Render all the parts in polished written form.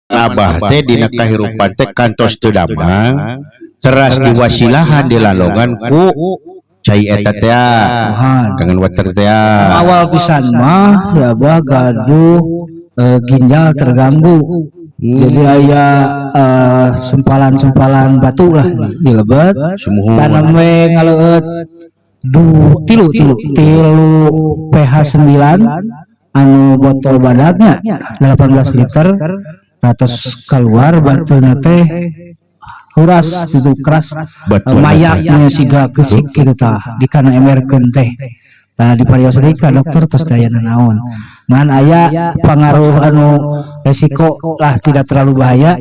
Abah teh dina kahirupan teh kantos teu damang teras diwasilahan dilalongan ku cai eta teh kangen water teh. Awal pisan mah ya Abah gaduh ginjal terganggu. Jadi aya sempalan-sempalan batu lah di lebet. Tanam we ngaleueut du tilu tilu tilu pH 9 anu botol badagnya 18 liter, terus keluar batuna teh huras gitu, keras. Batu. Mayaknya siga kesik gitu tah di kana emerkeun teh. Tah, di parios deui ka dokter, terus teh aya naon, ngan aya pangaruh anu resiko lah, tidak terlalu bahaya,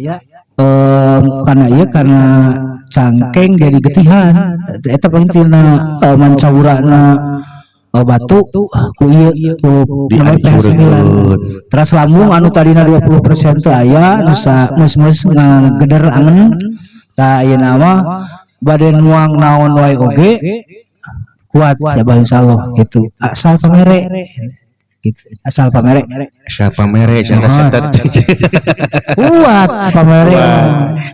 karena ieu karena cangkeng jadi getihan eta pentingna mancawurana batu ku ieu ku mulai pH 9. Teras lambung anu tadina 20% teh aya nu mus-mus ngageder angen. Tah, ayeuna mah bade nuang naon wae oge kuat ya Bah, insyaallah gitu, asal pamere gitu, asal pamere. Siapa mere cenah catat. Kuat pamere.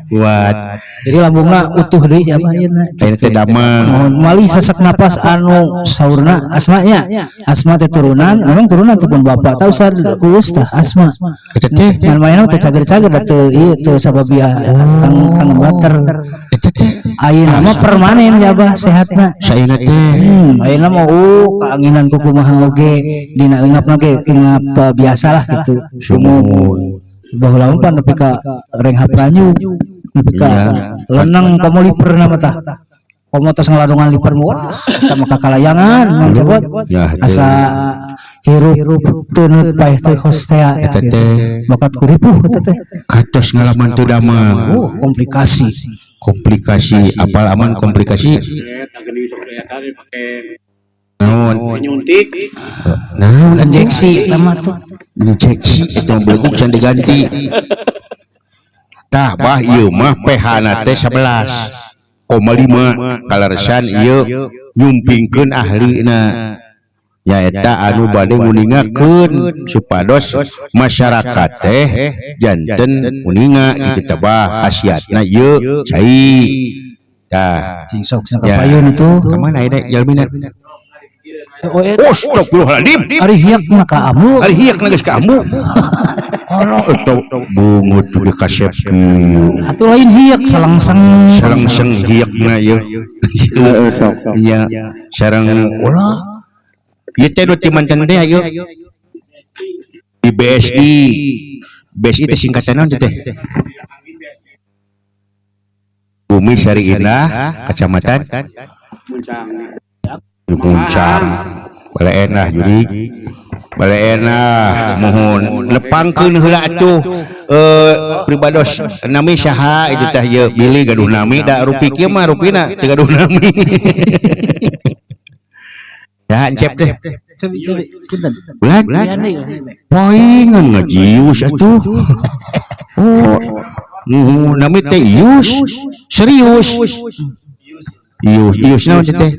Kuat. Jadi lambungna utuh deui siapa ayeuna. Ayeuna teh damang. Mohon malih sesak napas anu saurna asmanya, asma teh turunan, memang turunan teh pun bapak tahu usah uus tah asma. Eta teh. Ngan mainna teh cager-cager da teu ieu teu sababia kang kangen water. Eta teh. Ayeuna mah permanen ya Bah, sehatna. Saeuna teh. Ayeuna mah kaanginan ku kumaha oge dina eungapna ge eungap biasa lah gitu. Sumuhun. Baheula mah pan nepi ka renghap ranyu, nepi ka leneng, komo liperna mah tah. Komo tos ngaladongan liper mah, wah, eta mah kakalayangan Mang Cebot. Ya. Asa hirup teuneut paeh teh hostea Eta gitu. Teh. Bakat kuripuh eta teh. Katos ngalaman teu damang. Oh, komplikasi. Komplikasi apal aman komplikasi naon? Nyuntik. Naon? Injeksi eta mah tuh. Injeksi eta beleguk can diganti. Tah Bah, ieu mah pH na teh 11,5 kaleresan ieu nyumpingkeun ahlina nyaeta anu bade nguningakeun supados masyarakat teh janten uninga gitu tah Bah, khasiatna ieu cai tah. Cing sok cenah Ya. kapayun itu. Ka mana aya jalmina? Oh, eta. Astagfirullahaladzim. Ari hiak na ka ambu. Ari hiak na geus ka ambu. Alah, eta bungut ge kasep kieu. Atuh lain hiak, salengseng. Salengseng hiakna ieu. Heeh, sok. Iya, sareng ulah. Ieu teh nu ti mantan teh ieu. Di BSI. BSI teh singkatan naon teh? Bumi Sari Indah, Kecamatan Muncang. Muncang. Bale enah juri. Bale enah, mohon nepangkeun heula atuh pribados nami saha itu tah ieu bilih gaduh nami da rupi kieu mah rupina teu gaduh nami. Ya, Encep teh. Cobi cobi punten. Bulan Lian deui. Poingan ngajius atuh. Oh, nami teh Ius. Serius. Ius, Ius naon teh?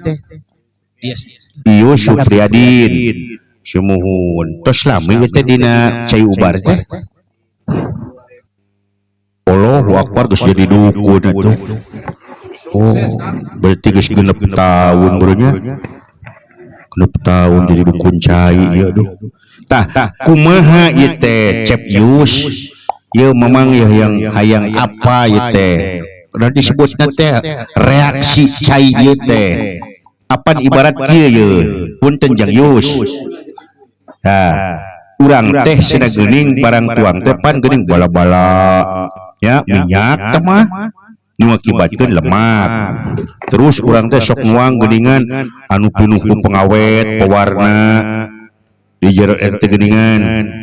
Ius Supriyadin. Sumuhun. Tos lami ieu teh dina cai ubar teh. Allahu Akbar, geus jadi dukun atuh. Oh, berarti geus 6 tahun barunya. 6 tahun jadi dukun cai ieu aduh. Tah, kumaha ieu teh Cep Yus? Ieu mamang ya yang hayang apa ieu teh? Udah disebutna teh reaksi cai ieu teh. Apan ibarat kieu ye, punten Jang Yus. Tah, urang teh cenah geuning barang tuang teh pan geuning bala-bala ya minyak teh mah nu ngakibatkeun lemak. Terus urang teh sok nuang geuningan anu pinuh ku pengawet, pewarna di jero eta teh geuningan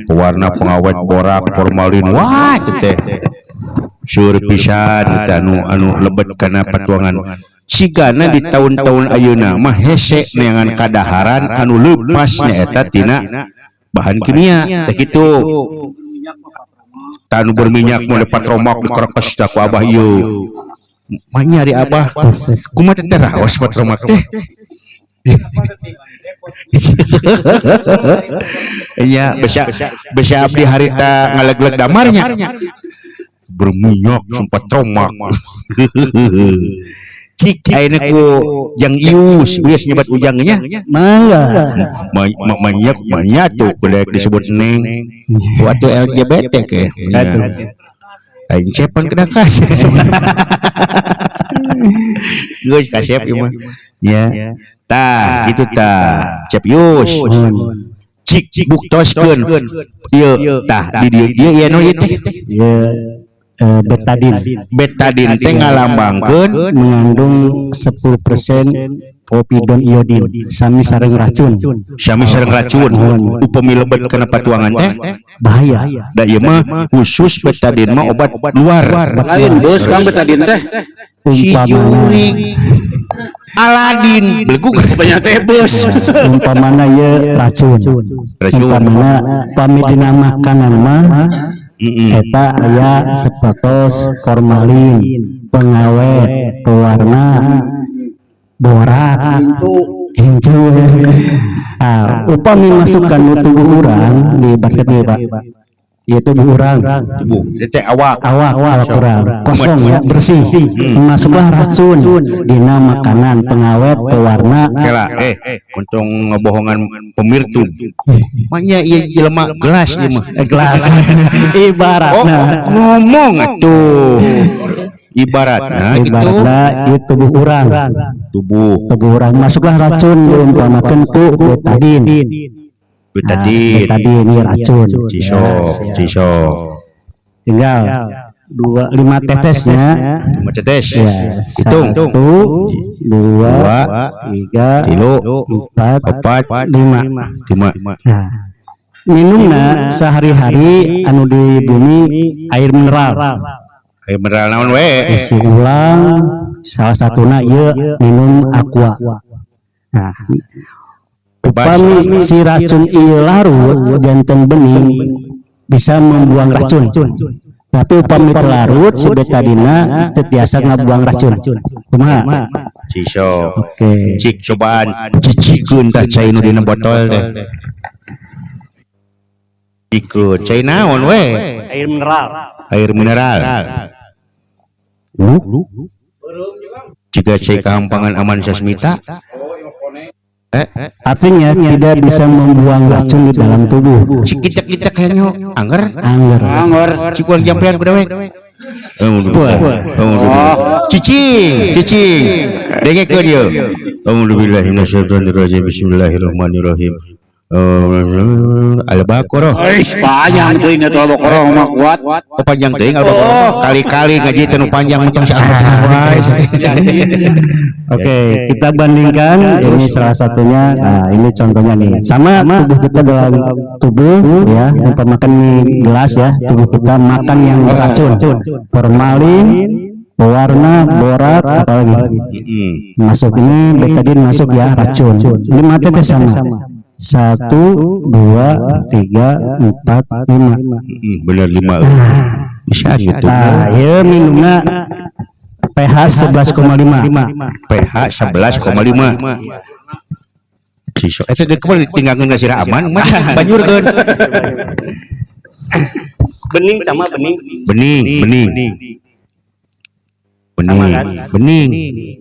pewarna, pengawet, borak, formalin, wah itu teh seueur pisan eta anu anu lebet kana patuangan. Sigana di tahun-tahun ayeuna mah hese neangan kadaharan anu leupas nyaeta tina bahan kimia teh kitu. Tah, anu berminyak mun patromak dikerekes tah ku abah ieu mah nya. Ari abah kumaha teh, raos patromak teh? Iya, bisa bisa abdi harita ngalegleg damarnya. Berminyak sempat trauma. Cik ayeuna ku Jang Ius, Ius nyebat ujangnya. Mangga. Banyak banyak tuh kuda disebut neng. Waktu LGBT ke. Atuh. Lain cepan kena kasih. Geus kasep ieu mah. Ya. Tah, gitu tah. Cep Yus. Mohon. Cik buktoskeun. Ieu tah di dieu ieu ieu nu ieu teh. Ya, betadin. Betadin teh ngalambangkeun mengandung 10% povidone iodin sami sareng racun. Sami sareng racun. Mohon. Upami lebet kana patuangan teh bahaya. Da ieu mah khusus betadin mah obat luar. Lain bos Kang betadin teh. Si Umpamana juring Aladin belegug. Banyak teh bos. Umpamana ye racun. Racun. Umpamana pami dina makanan mah eta aya sapertos formalin, pengawet, pewarna, borak, gincu. Ah, upami masuk ka tubuh urang di basket ieu, Pak. Ieu tubuh urang. Tubuh ieu teh awak. Awak, awak urang kosong ya, bersih. Masuklah racun dina makanan, pengawet, pewarna. Kela untung ngebohongan pemirtun. Maknya ieu jelema gelas ieu mah. Gelas. Ibaratna. Oh, ngomong atuh. Ibaratna gitu. Ibaratna ieu tubuh urang. Tubuh. Tubuh urang masuklah racun diumpamakeun ku betadin. Betadin. Nah, betadin ini racun. Ciso, Ya, siap. Ciso. Tinggal dua lima tetesnya. 5 tetes. Ya, Hitung. 1, 2, 2, 3, 3, 4, 4, 5. 5. Nah, minumna sehari-hari anu di bumi air mineral. Air mineral naon we? Isi ulang salah satuna ieu minum aqua. Nah, upami si racun ieu larut janten bening bisa membuang racun. Tapi upami teu larut si betadina teu tiasa ngabuang racun. Kumaha? Ciso. Oke. Cik cobaan cicikeun tah cai nu dina botol teh. Ikut cai naon we? Air mineral. Air mineral. Jika cai kahampangan aman sasmita. Artinya tidak bisa membuang racun di dalam tubuh. Cik kicak-kicak kayaknya angger. Angger. Angger. Cik uang jampean ku dewek. Cicing, cicing. Dengekeun ieu. A'udzubillahi minasyaitonirrajim. Bismillahirrahmanirrahim. Al-Baqarah. Eish, panjang teuing atuh Al-Baqarah mah kuat. Oh, panjang teuing Al-Baqarah. Kali-kali ngaji teh nu panjang macam si Al-Fatihah wae. Oke, kita bandingkan ini salah satunya. Nah, ini contohnya nih. Sama tubuh kita dalam tubuh ya, umpamakan ini gelas ya, tubuh kita makan yang beracun, formalin, pewarna, borak, apalagi. Masuk ini betadin masuk ya, racun. 5 tetes sama. 1, 2, 3, 4, 5. Benar 5. Bisa gitu. Nah, ya minumnya pH 11,5. pH 11,5. Ciso. Eta kemarin tinggalkeun ka sirah aman, mah banyurkeun. Bening sama bening. Bening, bening. Bening, kan? Bening.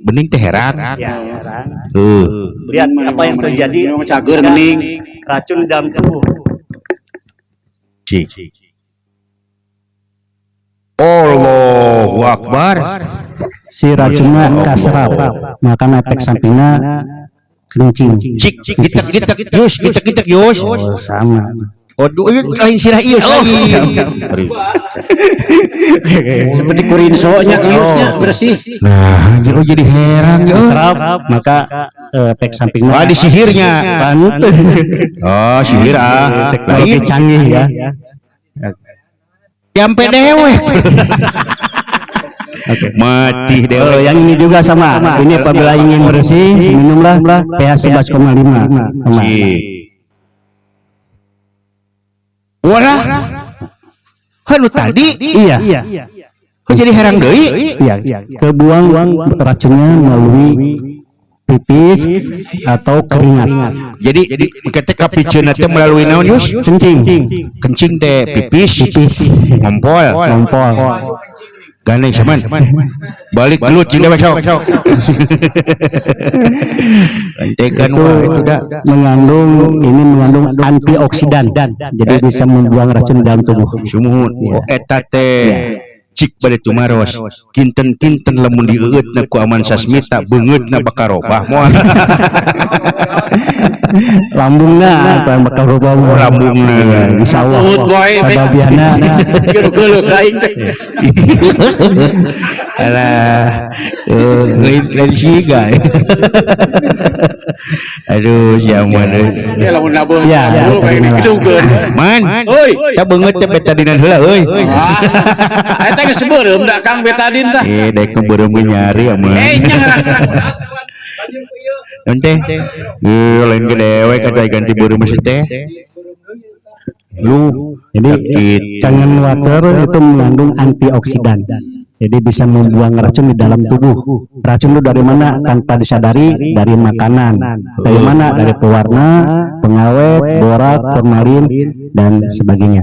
Bening teh herang. Ya, herang. Heuh. Lihat apa yang terjadi. Minum cager bening. Racun dalam tubuh. Cik. Allahu Akbar. Si racunnya kaserap, maka efek sampingnya kencing. Cik, gitek gitek yus, gitek gitek yus. Oh, sama. Oh, lain sirah ius lain. Seperti kurinso-nya Kang Yusnya bersih. Nah, oh jadi heran ya. Serap, maka efek sampingnya. Wah, disihirnya. Pantes. Oh, sihir ah. Teknologi Lain canggih ya. Sampai dewek. Mati Oh, dewek. yang ini juga sama. Ini apabila ingin bersih, minumlah pH 11,5. Sama. Cik. Walah. Hanu tadi Iya. kok jadi herang deui? Iya, kebuang racunnya melalui pipis atau keringat. Jadi ketika kapiceunna teh melalui naon Yus? Kencing. Kencing teh pipis, Pipis. ngompol. Ngompol. Gandeng saman. Balik dulu cing dewek sok. Entekan Itu wah itu dah. Mengandung, ini mengandung antioksidan, jadi bisa membuang racun dalam tubuh. Sumuhun. Oh, eta teh cik bade tumaros. Kinten-kinten lamun dieueutna ku Aman Sasmita beungeutna bakal robah moal. Lambungna atau bakal robah. Oh, lambungna. Iya, insyaallah. Tut wae teh. Sababiana. Geuleuh ka aing teh. Alah, eh, lain lain siga. Aduh, siapa Ya lamun nabeuh. Ya, Geuleuh kayak betadine lah. Gitukeun. Man, Euy. tah beungeut teh betadinan heula euy. Ah, eta geus beureum da Kang betadin tah. Eh, dek beureum ge nyari aman. Eh, nya ngarang. Naon teh? Eh, lain ge dewek atuh ganti beureum geus teh. Lu Jadi sakit. Kangen water itu mengandung antioksidan. Jadi bisa membuang racun di dalam tubuh. Racun itu dari mana? Tanpa disadari dari makanan. Dari mana? Dari pewarna, pengawet, borak, formalin dan sebagainya.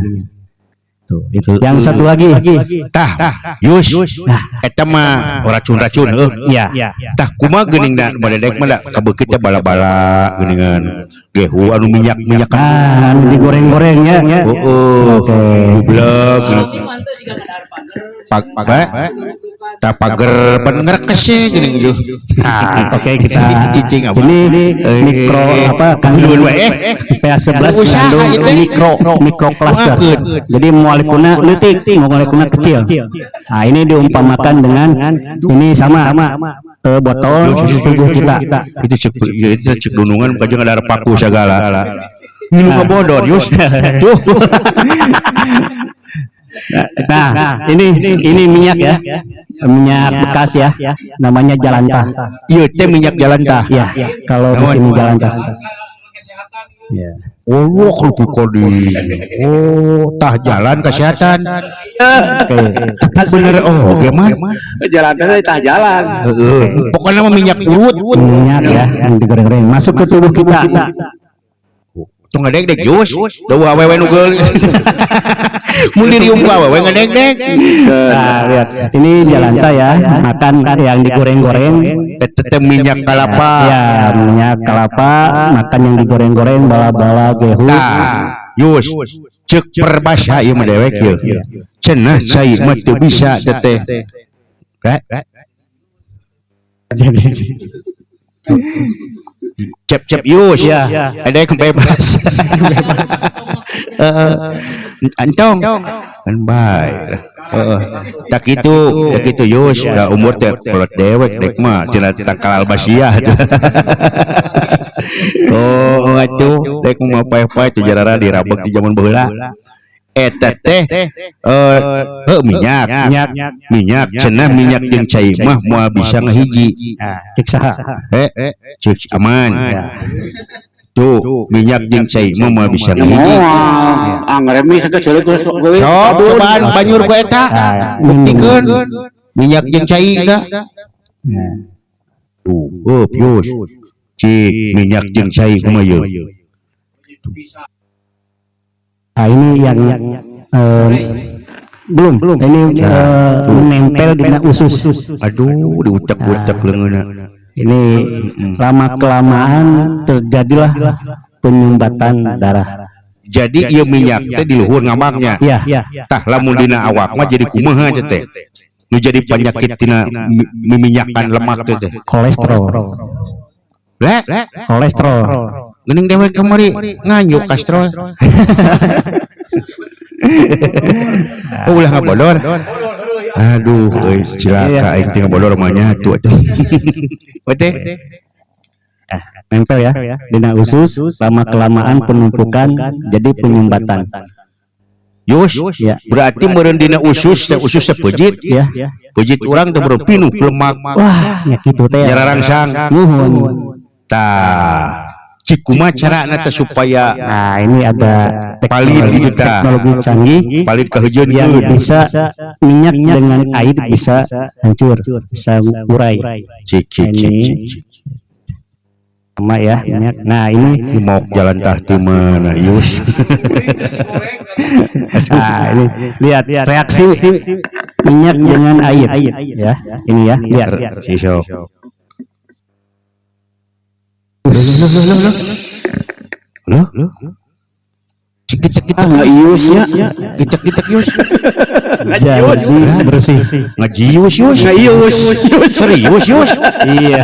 Tuh, itu. Yang satu lagi. Tah, Yus. Eta mah racun-racun heuh. Ya. Tah, kumaha geuning da badedek mah da kabeukit teh bala-bala geuningan. Gehu anu minyak-minyak. Ah, anu digoreng-goreng ya. Heeh. Oke. Goblok. Pak pak tah pager pan ngrekes ye geuning ieu. Nah, oke kita Cicing apa? Ini mikro apa Duluan wae eh. PA11 Usaha mengandung ieu teh. Mikro mikro cluster. Kumakeun. Jadi molekulnya leutik, molekulnya kecil. Nah, ini diumpamakan dengan ini sama botol tubuh kita. Itu cek ya, itu cek dunungan bukan ada paku segala. Ngilu ngabodor Yus. Tuh. Nah, ini minyak ya. Minyak bekas ya. Namanya jalantah. Ieu teh minyak jalantah. Ya, kalau di sini jalantah. Ya. Oh, lebih kodi. Oh, tah jalan kesehatan. Oke. Tapi bener oh, gimana? Jalan teh tah jalan. Heeh. Pokoknya mah minyak urut. Minyak ya yang digoreng-goreng masuk ke tubuh kita. Tong ngadeg-deg Yus. Dawa awewe nu geulis. Mun diriung ku awewe ngadeg-deg. Nah, lihat. Ini jalantah ya, makan yang digoreng-goreng. Eta teh minyak kelapa. Ya, minyak kelapa, makan yang digoreng-goreng, bala-bala, gehu. Tah, Yus. Cek perbasa ieu mah dewek ieu. Cenah cai mah teu bisa teh teh. Eh, Jadi cep-cep Yus. Ya. Ada yang bebas. Heeh. Entong kan bae. Heeh. Tak kitu Yus, da umur teh kolot dewek dek mah cenah tangkal albasiah. Oh, atuh dek mah paeh-paeh teh jarara dirabek di zaman baheula. Eta teh eh heuh minyak. Minyak. Minyak cenah minyak jeung cai mah moal bisa ngahiji. Nah, cek saha? Eh, cek aman. Ya. Tuh, minyak jeung cai mah moal bisa Ya ngahiji. moal. Angger mi sakeceuleuk ku Sok sabun. Cobaan banjur ku eta. Nah, Buktikeun minyak jeung cai tah. Nah. Tuh, heup Yus. Cik minyak jeung cai kumaha ieu? Nah, ini yang belum belum ini menempel di usus. Aduh, diutek-utek leungeunna. Ini lama kelamaan terjadilah penyumbatan darah. Jadi ieu minyak teh di luhur ngambangnya. Ya. Tah, lamun dina awak mah jadi kumaha teh teh? Nu jadi penyakit tina miminyakan lemak teh teh. Kolesterol. Le, Kolesterol. Geuning dewek kamari nganyuk kastrol. Oh, ulah ngabodor. Aduh, euy cilaka aing teh ngabodor mah nyatu atuh. Teh. Nempel ya dina usus, lama kelamaan penumpukan jadi penyumbatan. Yus, Ya. berarti meureun dina usus teh, usus teh peujit. Ya. Peujit urang teh meureun pinuh lemak. Wah, nya kitu teh. Nyararangsang. Nuhun. Tah, cik kumaha carana teh supaya Nah, ini ada palid teknologi, gitu tah. Teknologi canggih Palid kahejeunkeun. Yang bisa minyak dengan air bisa hancur, bisa urai. Cik cik cik Ini. Cik. Cik. Sama ya minyak. Nah, ini Ini mau jalan tah di mana, Yus? Nah, ini lihat reaksi Minyak dengan air ya. Ini ya, lihat. Sisok. Loh, loh. Cek Ah, ngaius nya. Gecek-gecek yus. Jadi bersih. Ngajius yus. Ngaius. Serius yus. Iya.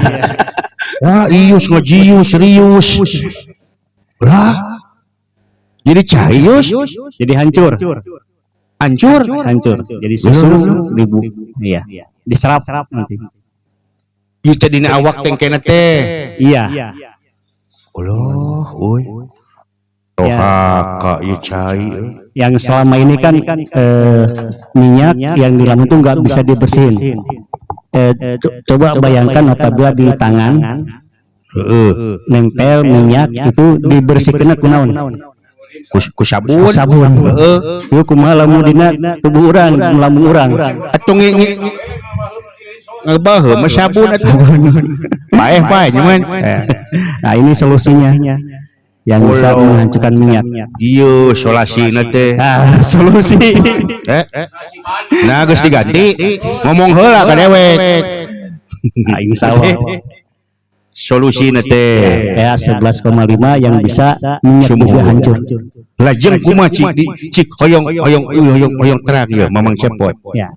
Wah, ius ngajius serius. Lah. Jadi cai yus. Jadi hancur. Hancur. Hancur. Jadi susu dibu. Iya. Diserap nanti. Ieu teh dina awak tengkena teh. Iya. Allah, euy. Rohaka ieu cai euy. Yang selama ini kan minyak yang di lambung itu nggak bisa dibersihin. Coba bayangkan apabila di tangan Heeh. nempel minyak itu dibersihkeun ku naon? Ku sabun. Ku sabun. Heeh. Ieu kumaha lamun dina tubuh urang, lambung urang. Atuh nge ngebaheuh mah sabun atuh. Paeh paeh nyaman. Nah, ini solusinya yang bisa menghancurkan minyak. Iya, solasina teh. Ah, solusi. Nah, geus diganti. Ngomong heula ka dewek. Nah, insya Allah. Solusina teh. Ya, 11,5 yang bisa minyak juga hancur. Lajeng kumaha cik di cik hoyong hoyong hoyong hoyong terang ya Mamang Cepot. Ya.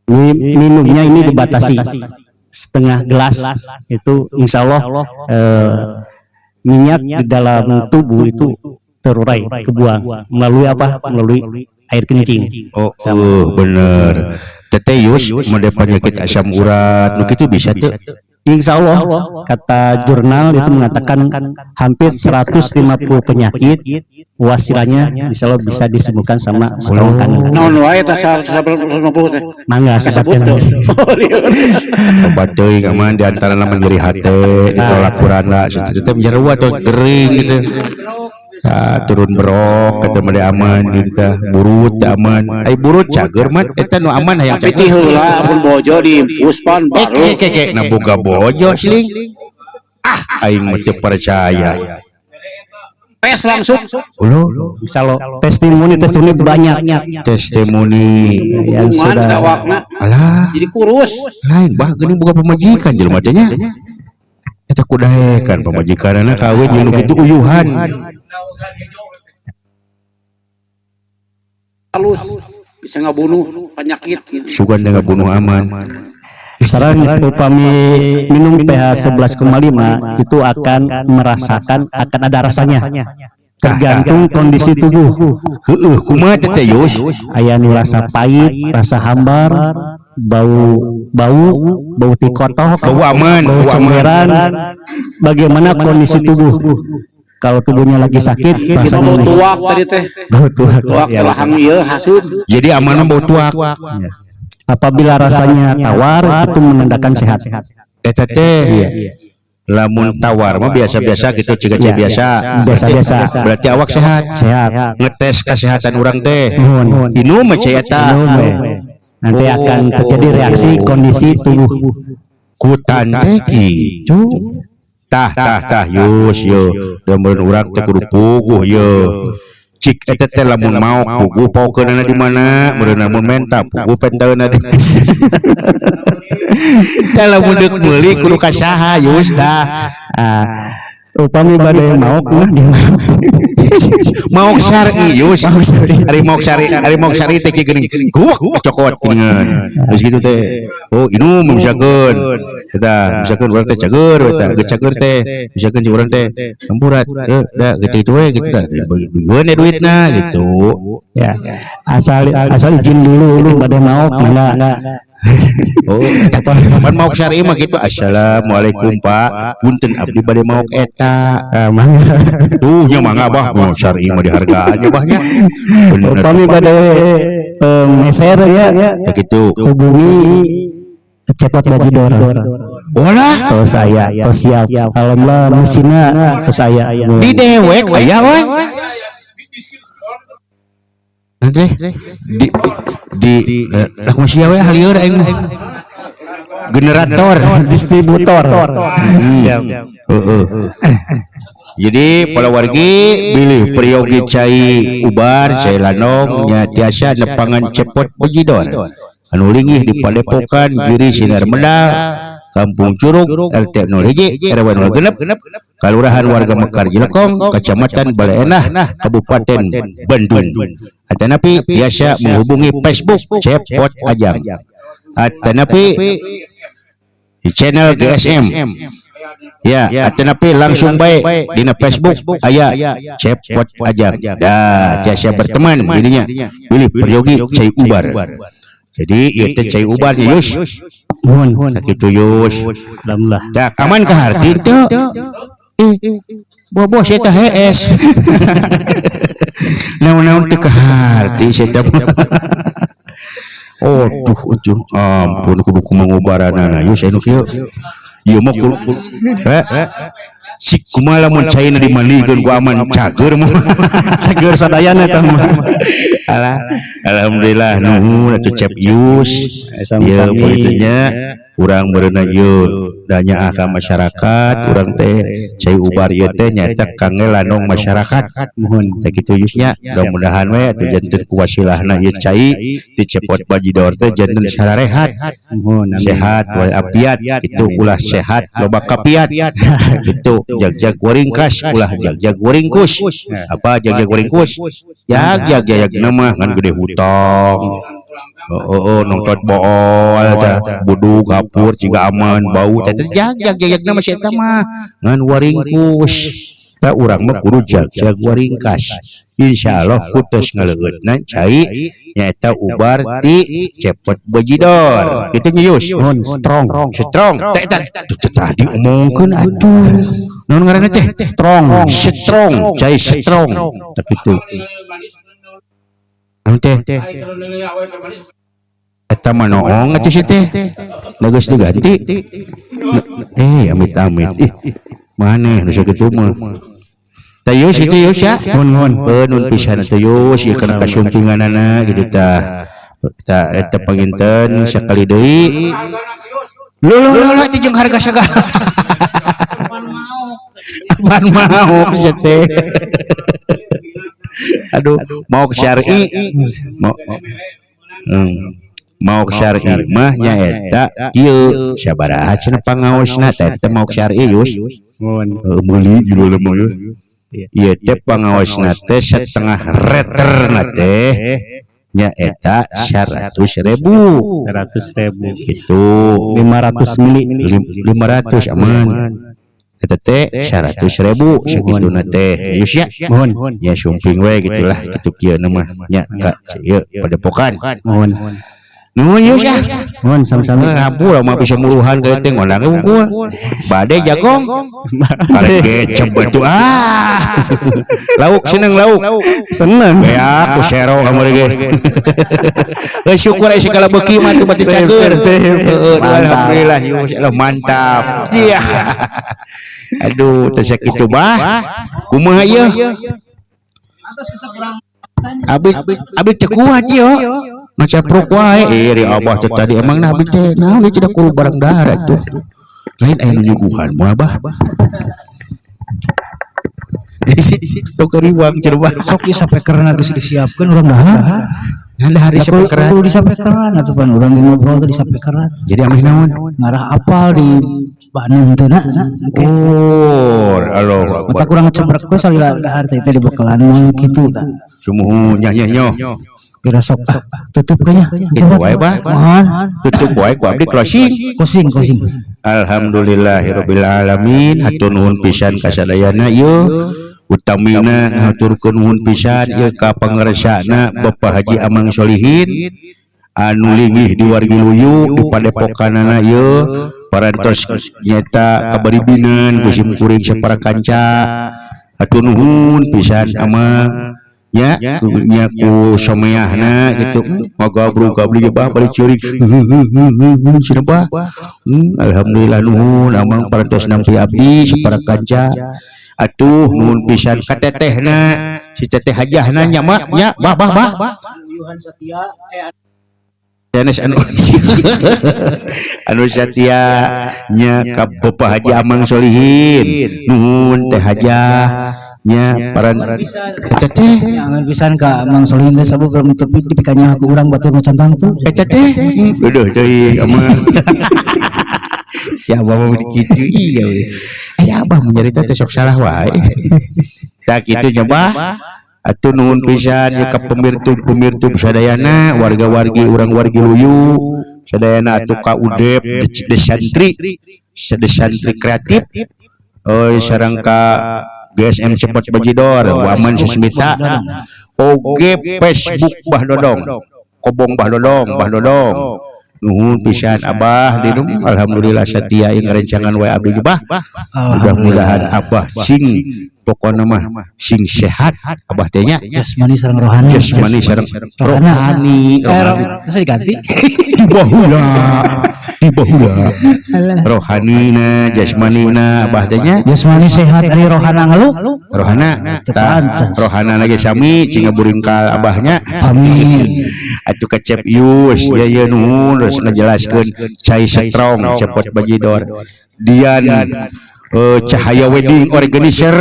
Ini minumnya ini dibatasi setengah gelas itu insya Allah minyak di dalam tubuh itu terurai, kebuang melalui apa? Melalui air kencing. Oh, oh bener. Teteh Yus mode penyakit asam urat nu kitu bisa teu? Insya Allah, kata jurnal itu mengatakan hampir 150 penyakit wasilanya insya Allah bisa disembuhkan sama Strong Kangen. Naon wae tah 150 teh. Mangga Kasebut sebutnya tuh. Obat teuing aman di antara lamun nyeri hate ditolak kurana sakitu teh menyeru atau gering gitu. Sa turun berok kata mode aman gitu tah burut teh aman. Ai burut cager man eta nu aman hayang Tapi ti cager. heula amun bojo diimpus pan Eh baru. ke ke ke nah boga bojo siling. Ah aing mah teu percaya. Tes langsung. Ulo Insya Allah testimoni testimoni banyak testimoni yang Hubungan sudah dawakna alah jadi kurus. Lain bah geuning boga pamajikan jelema teh nya. Eta kudahekan pamajikanana kawin jeung nu kitu uyuhan. Halus bisa ngabunuh penyakit gitu. Sugan teh ngabunuh aman. Sekarang upami minum pH 11,5 itu akan merasakan akan ada rasanya. Tergantung kondisi tubuh. Heeh, kumaha teh teh Yus? Aya nu rasa pahit, rasa hambar, bau bau bau tikotok, Bau aman, bau bau aman. comberan. Bagaimana kondisi tubuh? Kalau tubuhnya lagi sakit, Kita rasanya bau tuak tadi teh. Bau tuak. Tuak Ya, telahang ieu haseum. Jadi aman mah bau tuak. Ya. Apabila rasanya tawar, itu menandakan sehat. Eta teh lamun tawar mah biasa-biasa gitu ciga Iya. biasa. Biasa-biasa. Berarti awak sehat. Sehat. Ngetes kesehatan urang teh. Nuhun. Inum mah eta. Minum, ya. Nanti akan terjadi reaksi kondisi tubuh. Kutan teh gitu. Tah tah tah Yus yo. Da meureun urang teh kudu puguh yo. Cik eta teh lamun mau puguh paukeunana di mana? Meureun lamun menta puguh penteuna di. Teh lamun deuk meuli kudu ka saha Yus dah. Ah, upami bade maok mah gimana? Maok syar'i Yus. Ari maok syar'i, ari maok syar'i teh kieu geuning. Guwak cokot geuningan. Geus kitu teh. Oh, inum misalkeun. Eta misalkeun urang teh cager eta geus cager teh. Misalkeun jeung urang teh hampurat. Heuh, da geus kitu we gitu tah. Beugeun duitna gitu. Ya, asal asal izin dulu bade maok mangga. Oh, pan maok syar'i mah gitu. Assalamualaikum Pak. Punten abdi bade maok eta. Ah, mangga. Tuh nya mangga bah maok syar'i mah dihargaan nya bah nya. Bener. Upami bade meser ya, Ya gitu. Hubungi Cepot Bajidor. Olah Tos saya, tos siap. Alhamdulillah mesinna tos aya. Di dewek aya we. Nanti di lah kumaha we halieur aing mah. Generator Distributor. Siap. Heeh. Jadi para wargi, bilih peryogi cai ubar, cai landong nya, tiasa nepangan Cepot Bejidor anu linggih di Padepokan Giri Sinar Medal, Kampung Curug, RT 0 hiji RW 0 genep, Kalurahan Warga Mekar Jelekong, Kecamatan Baleendah, Kabupaten Bandung. Atanapi tiasa menghubungi Facebook Cepot Ajang atanapi di channel GSM ya, atanapi langsung baik dina Facebook aya Cepot Ajang. Dah tiasa berteman dirinya bilih peryogi cai ubar. Jadi ieu teh cai ubarnya, Yus. Nuhun. Sakitu, Yus. Alhamdulillah. Dak aman ka harti teu? Eh, bobo saya teh hees. Naon-naon teu kaharti saya teh. Oh, tuh, tuh, ampun, kudu kumaha ngubaranana, Yus, anu kieu. Ieu mah kudu eh si kumaha lamun caina dimandikeun ku aman, cager mah. Cager sadayana eta mah. Alah, alhamdulillah, nuhun atuh, Cep Yus. Ieu Sami-sami. Nya urang bereuna ieu da nyaah ka masyarakat urang teh, cai ubar ieu teh nyaeta kangge landong masyarakat. Muhun. Teh kitu, Yus, nya. Mudah-mudahan we atuh janten ku wasilahna ieu cai ti Cepot Bajidor teh janten sararehat. Muhun. Amin. Sehat wal afiat itu, ulah sehat loba kapiat itu, jag-jag waringkas, ulah jag-jag waringkus. Apa jag-jag waringkus? Jag jag jag nama ngan gede hutang. Oh, nongtot bool tah, buduk kapur ciga aman bau teh jag jag jag nama si eta mah ngan waringkus. Tah, urang mah kudu jag-jag waringkas. Insyaallah kutos ngaleueutna cai nyaeta ubar ti Cepot Bejidor kitu nya, Yus. Muhun, strong. Strong teh teh teh tadi omongkeun atuh, naon ngaranna teh? Strong. Strong, cai strong tah kitu. Naon teh eta mah? Noong atuh si teh. Da geus diganti. Eh, amit amit ih, maneh nu sakitu mah. Tah, Yus, itu Yus ya. Muhun, muhun. Nuhun pisan atuh, Yus, ieu kana kasumpinganana gitu tah. Tah, eta panginten sakali deui. Lho lho lho lho, itu jeung harga sagala. Apaan mau sia teh? Aduh, mau syar'i. Mau mau syar'i mah nyaeta kieu, sabaraha cenah pangaosna teh? Eta mau syar'i, Yus. Muhun. Heuh, meuli judulna mah, Yus. Ieu teh pangaosna teh setengah reterna teh nyaeta 100.000. 100.000. Gitu. 500 mili. 500 aman. Eta teh 100.000 sagituna teh, Yus, ya. Muhun. Ya, sumping we gitulah, kitu kieu mah nya ka ieu padepokan. Muhun. Nuhun, Yus, ya. Muhun, sami-sami. Ngampura mah bisa muruhan ka teh ngondang unggul. Bade jagong. Karek kecep batu ah. Lauk, seneng lauk? Seneng. Ya, ku sero kamari ge. Eh, syukur aya segala beuki mah tuh, berarti cager. Heeh, alhamdulillah, Yus. Allah, mantap. Iya. Aduh, teh sakitu bah. Kumaha ieu? Abi abi teu kuat ieu. Ngacapruk wae. Eh, ri Abah teh tadi emang nah abi teh naon ieu tidak kudu barang dahar atuh. Lain aya nu nyuguhan moal bah. Sok kariwang cenah bah. Sok ieu sapekerna geus disiapkeun urang dahar. Nah, dahar di Da kudu sapekeran. Kudu disapekeran atuh pan urang ge ngobrol teh disapekeran. Jadi ameh naon? Ngarah apal di banen teh na. Oke. Oh, Allah Mata Akbar. Kurang ngecebrek we salila dahar teh teh dibekalan moal kitu tah. Sumuhun nya nya nyo. Kira sok ah, tutup kayaknya. Gitu wae bah. Mohon. Tutup wae ku abdi, closing. Closing, closing. Alhamdulillahirabbil alamin, hatur nuhun pisan ka sadayana ieu, utamina haturkeun nuhun pisan ieu ka pangersana Bapak Haji Amang Solihin anu linggih di Wargi Luyu di padepokanana ieu, parantos nyata kabaribineun ku sim kuring sapara kanca. Hatur nuhun pisan, Amang, nya nya, ku someahna gitu ngagabrug abdi ge bah, bari ceurik cenah bah. Alhamdulillah, nuhun Amang parantos nampi abdi sapara kanca. Atuh nuhun pisan ka tetehna, si teteh hajahna nya, mak nya, bah bah bah. Sanes anu anu satia nya ka Bapak Haji Amang Solihin, nuhun Teh Hajah nya paran eta teh. Jangan pisan ka Mang Solihin teh, sabab tepi dipikanya ku urang batur macan tangtu. Eta teh udah deui Amang, siapa mau dikitu, iya we. Eh, Abah menyerita teh sok salah wae. Tak kitu nyoba atuh, nuhun pisan ya ka pemirtub-pemirtub sadayana, warga-wargi urang wargi Luyu sadayana, atuh ka Udep Desantri, Desantri Kreatif, oh sareng ka GSM Cepot Bajidor, Waman Sasmita, oge Facebook Bah Dodong, Kobong Bah Dodong, Bah Dodong, nuhun pisan Abah Dinum, alhamdulillah setia yang rencangan wae abdi ge, Bah. Mudah-mudahan Abah sing pokokna mah sing sehat Abah teh nya. Jasmani sareng rohani. Jasmani sareng rohani. Eh, rohani. Terus diganti. Di baheula, di baheula rohanina, jasmanina Abah teh nya. Jasmani sehat ari rohana ngeluh. Rohana Teu tah pantes. Rohana lagi sami cing buringkal Abahnya. Amin. Atuh kecep Yus ya, ya nuhun terus ngejelaskeun cai strong Cepot Bajidor, Dian Cahaya Wedding Organizer,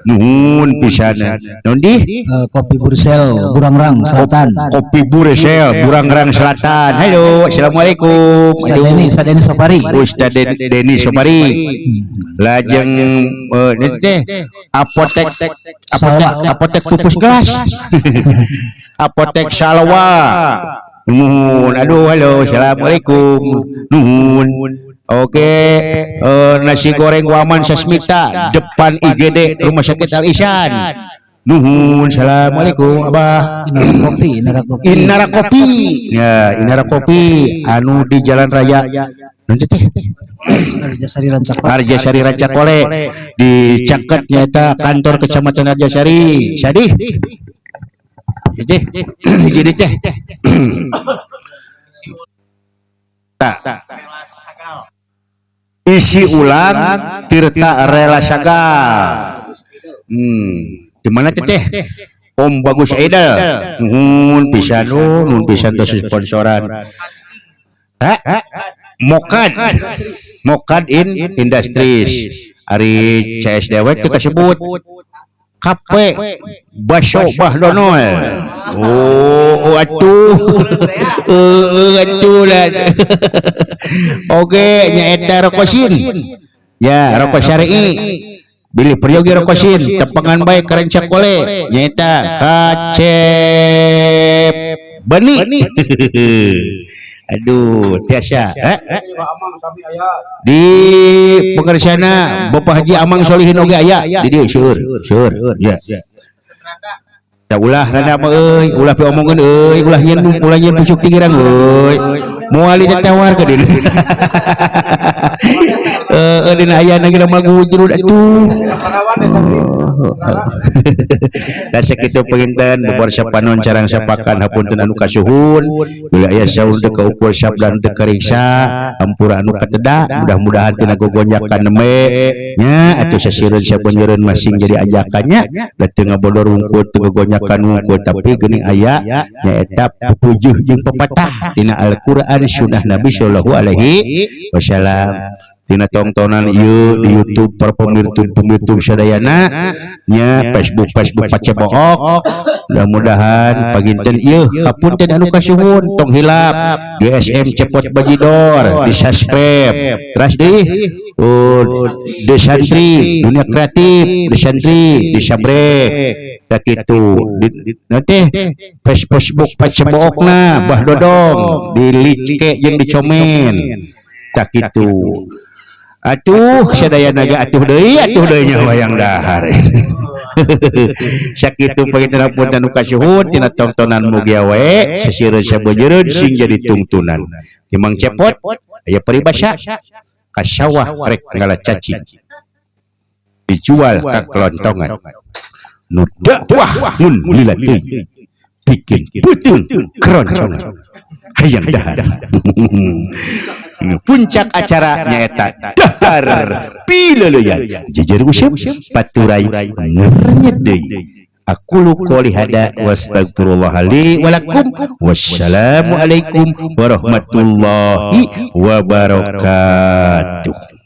nuhun pisan naon di Kopi Bursel Burangrang Selatan. Kopi Bursel Burangrang Selatan, halo, assalamualaikum. Ustaz Deni, Ustaz Deni Sopari. Ustaz Deni Sopari, lajeng ini teh apotek, apotek, apotek pupus gelas, apotek Salwa, nuhun, aduh, halo, assalamualaikum, nuhun. Oke, nasi goreng Waman Sasmita depan IGD Rumah Sakit Al Ihsan, nuhun, assalamualaikum Abah. Inara Kopi, Inara Kopi. Inara Kopi ya, Inara Kopi anu di Jalan Raya nanti teh. Arjasari Rancakole. Arjasari Rancakole, di caket nyata kantor Kecamatan Arjasari. Sadih teh jadi teh. Tak isi ulang Tirta Rela Sagal, di mana teh? Om Bagus Edel, nuhun pisan, oh, nuhun pisan tos sponsoran. Ha? Mokad, Mokad in Industries, ari CS dewek teu kasebut. Kape Baso Bah Donol, oh, oh atuh, heeh atuh lah. Oke, nyaeta Rokosin ya, rokok syari'i, bilih peryogi Rokosin tepangan baik Keren Cakole, nyaeta Kacep Beni, aduh, tiasa eh? Di pengersana Bapak Haji Amang Solihin oge aya di dieu, seueur seueur ya. Da ulah rada mah euy, ulah piomongeun euy, ulah nyieun pucuk tingirang euy. Moal ditawar ka dieu. Heeh, dina ayana ge mah gujrud atuh. Da sakitu panginten bobor sapanon carang sapakan, hapunten anu kasuhun bila aya saun teu kaukur sabdan teu kariksa, hampura anu kateda. Mudah-mudahan tina gogonjakan nembe nya atuh sasireun sabeunjeureun masing jadi ajakannya, da teu ngabodor wungkul, teu gogonjakan wungkul, tapi geuning aya nyaeta pepujuh jeung pepatah tina Al-Qur'an sunnah Nabi sallallahu alaihi wasallam. Tina tongtonan ieu di YouTube para pemirtub-pemirtub sadayana nya, Facebook Facebook Pacebook, mudah-mudahan paginten ieu hapunten anu kasuhun. Tong hilap GSM Cepot Bajidor di subscribe, terus di oh, Desantri Dunia Kreatif, Desantri di sabrek tak itu nanti Facebook Pacebookna Bah Dodong di like jeung dicomen tak itu. Atuh sadaya naga atuh deui nya wayang dahar. Sakitu panginten, punten nu kasuhun tina tongtonan, mugia wae sasireun sabeujereun sing jadi tungtunan. Timang Cepot aya peribasa, ka sawah rek ngala cacing dijual ka kelontongan, nu dakwah mun lila teuing bikin peuteung keroncongan hayang dahar. Puncak acara nyaeta dahar pileuleyan, jejer useup paturai ngernyet deui. Aqulu qouli hadza wastaghfirullah li wa lakum. Wassalamualaikum warahmatullahi wabarakatuh.